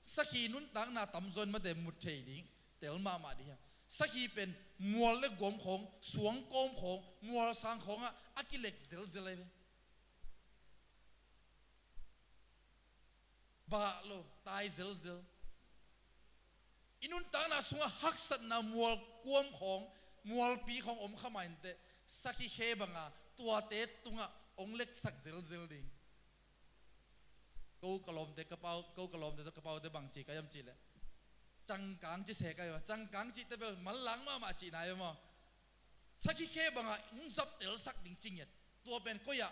Sakhi nuntakna tamzaw in mate mu thei ding, tel mahmah ding hi hang. Sakhi pen mual le guam khawng, suang kawm khawng, mual sang khawngah a kilek zelzel ahi ve. Bah lo, tai zelzel. I nuntakna sungah haksatna mual kuam khawng, mualpi khawng om kha mah inteh, sakhi khe banga tuate tungah hong leksak zelzel ding. Ko ka lawmte, ka pau, ko ka lawmte tawh ka paute bang ci ka hiam cih leh, cangkang ci se ka hi a, cangkang cihte bel manlang mahmah cihna hi maw? Sakhi khe bangah hong zaptelsak ding ci ngiat. Tua pen koi ah?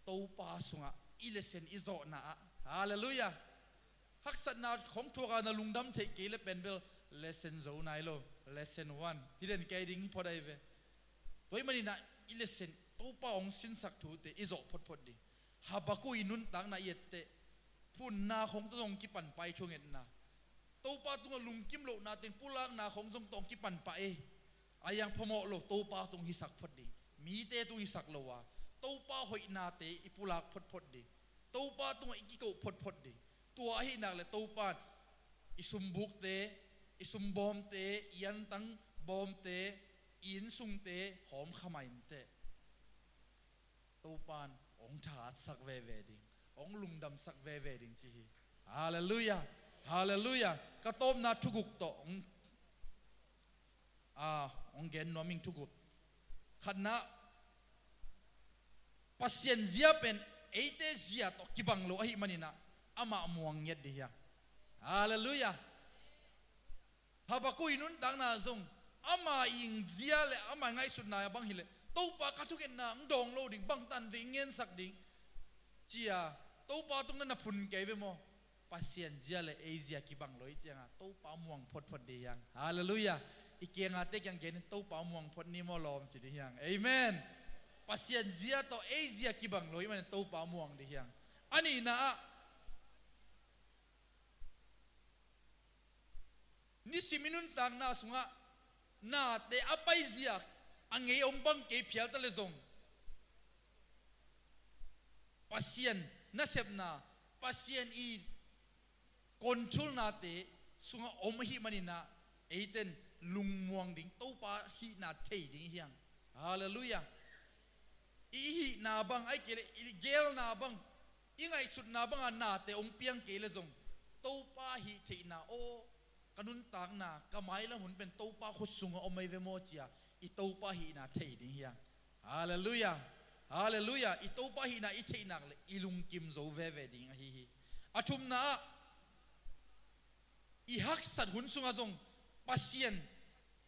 Topa sungah i lesson i zawhna ah. Halleluiah. Haksatna hong thuak a na lungdam theih kei leh pen bel lesson zo nai lo. Lesson one. Hi den kei ding hi phot ahi ve. Tua ahih manin ah i lesson, Topa hong sinsak thute i zawh photphot ding. Habakkuk i nuntakna i et teh, phunna khawng tawh zong kipan pah, i thungetna. Topa tungah lungkim lohna teng pulakna khawng zong tawh kipan pah e. Ahi hang phamawh lo, Topa tung hisak phot ding. Mite tung hisak lo a, Topa hoihnate i pulak photphot ding. Topa tungah i kikoh photphot ding. Tua ahih nak leh Topa in i sumbukte, i sumbawmte, i antang bawmte, i innsungte hawm kha mah inteh. Topa in hong thahatsak veve ding, hong lungdamsak veve ding ci hi. Halleluiah. Halleluiah. Ka tawpna thuguk tawh hong, ah, hong gen nuam ing, thuguk. Khatna, Pasian zia pen eite zia tawh kibang lo ahih manin ah, amah muang ngiat ding hi hang. Halleluiah. Habakkuk i nuntakna zong, ama i zia le ama i ngaihsutna bang hi leh, Topa, ka thungetna hong dawng lo ding, bang tan ding, hong ngensak ding, ci a, Topa tung na na phun kei ve maw? Pasian zia le ei zia kibang lo ahih ciangah, Topa muang photphot ding hi hang. Halleluiah. I kiangahte kiang gen in, Topa muang phot ni maw lawm, ci ding hi hang. Amen. Pasian zia tawh ei zia kibang lo ahih manin Topa muang ding hi hang. A nihna ah, nisim i nuntakna sungah nate a paizia a ngei om bang kei phial ta le zong, Pasian nasepna, Pasian i control-nate sungah om ahih manin ah, eite in lungmuang ding, Topa hihna thei ding hi hang. Halleluiah. I hihna bang, ahih kei leh i geelna bang, i ngaihsutna bangah nate hong piang kei le zong, Topa hih theihna, aw, ka nuntakna, ka mailam hun pen Topa khut sungah om ahi ve maw ci-a i Topa hihna thei ding hi hang. Halleluiah. Halleluiah. I Topa hihna i theih nak leh i lungkim zo veve ding ahi hi. A thumna ah, i haksat hun sungah zong Pasian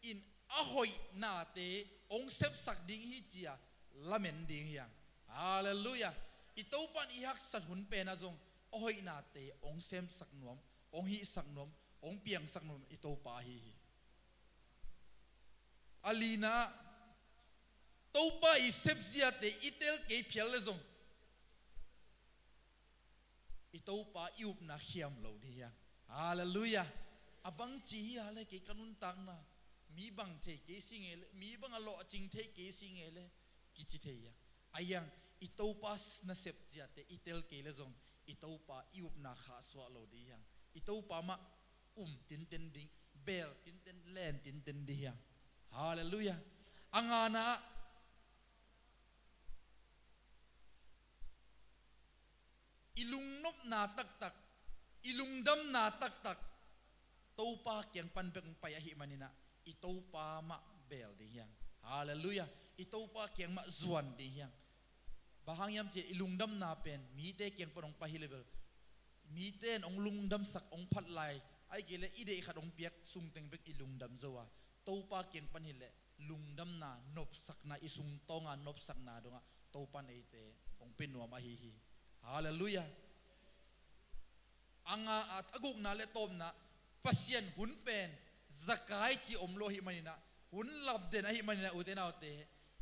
in a hoih nate hong sepsak ding hi ci-a lamen ding hi hang. Halleluiah. I Topa in i haksat hun penah zong a hoih nate hong sepsak nuam, hong hihsak nuam, hong piangsak nuam i Topa ahi hi. A lina ah, Topa i sepziate i tel kei phial le zong, i Topa i upna khiam lo ding hi hang. Halleluiah. A bangci hi a le, kei ka nuntakna, mi bang thei kei si ngei le, mi bang a lawhcing thei kei si ngei le, kici thei hi hang. Ahi hang, i Topa nasepziate i tel kei le zong, i Topa i upna khahsuah lo ding hi hang. I Topa mah um tinten ding, beel tinten, len tinten ding hi hang. Halleluiah. A ngana ah, i lungnopna taktak, i lungdamna taktak Topa kiang pan bek hong pai ahih manin ah, i Topa mah beel ding hi hang. Halleluiah. I Topa kiang mah zuan ding hi hang. Bang hang hiam cih leh i lungdamna pen mite kiang pan hong pai hi le bel, mite in hong lungdamsak, hong phat lai, ahih kei leh i deih khat hong piak sungteng bek i lungdam zo a, Topa kiang pan hi leh lungdamna, nopsakna, i sungtawnga nopsakna dongah Topa in eite hong pia nuam ahi hi. Halleluiah. A nga, a, a gukna le tawpna, Pasian hun pen Zakai ci om lo ahih manin ah, hun lamden ahih manin ah, ute naute,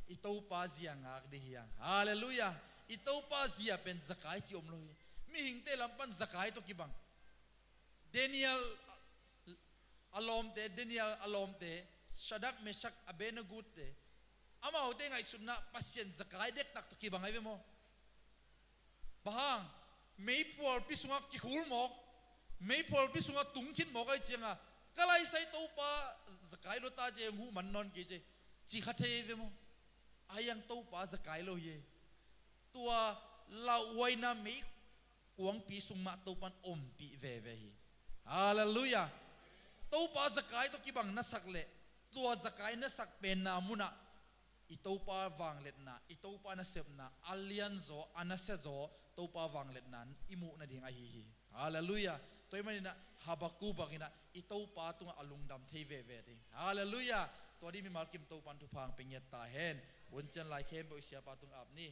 i Topa zia ngak ding hi hang. Halleluiah. I Topa zia pen Zakai ci om lo hi. Mihingte lam pan Zakai tawh kibang. Daniel a lawmte, Daniel a lawmte, Shadrach, Meshach, Abednego-te, amaute ngaihsutna Pasian Zakai dektak tawh kibang ahi ve maw? Bang hang, meiphualpi sungah kikhul mawk, meiphualpi sungah tung khit mawk ahih ciangin, ka laisai Topa Zakai lo ta ci, hong huh man nawn kei ci, ci kha thei ve maw? Ahi hang Topa Zakai lo hi. Tua lauhuaina meikuangpi sung mah Topa in ompih veve hi. Halleluiah. Topa Zakai tawh kibang na sak leh, tua Zakai na sak penna munah i Topa vangliatna, i Topa nasepna, a lianzaw, a nasiazaw Topa vangliatna i muh nading ahi hi. Halleluiah. Tua ahih manin ah, Habakkuk bangin ah, i Topa tungah a lungdam thei veve ding. Halleluiah. Tua ding mimal kim Topa in thupha hong pia ngiat ta hen. Hun ciang lai khempeuh i siapa tungah ap ni.